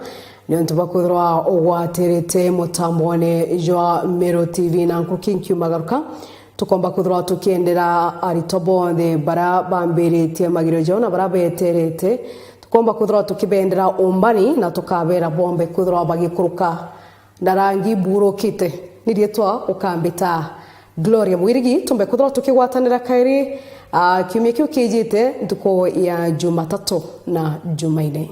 niuntu bwa kwithirwa ugwatirite mutambone jwa Meru T V na nkuki nkiumagaruka. Tukomba kwithirwa tukiendera aritwa bonthe bara bambiritie magiro jao na bara beterete. Tukomba kwithirwa tukibendera umbani na tukabera bombe kwithirwa bagikuruka Na rangi burukite, ni riitwa ukambita Gloria Mwirigi. Tumbe kwithirwa tukigwatanira kairi, ah, kiumia kiu kijite, ntuku ya Jumatatu na Jumaine.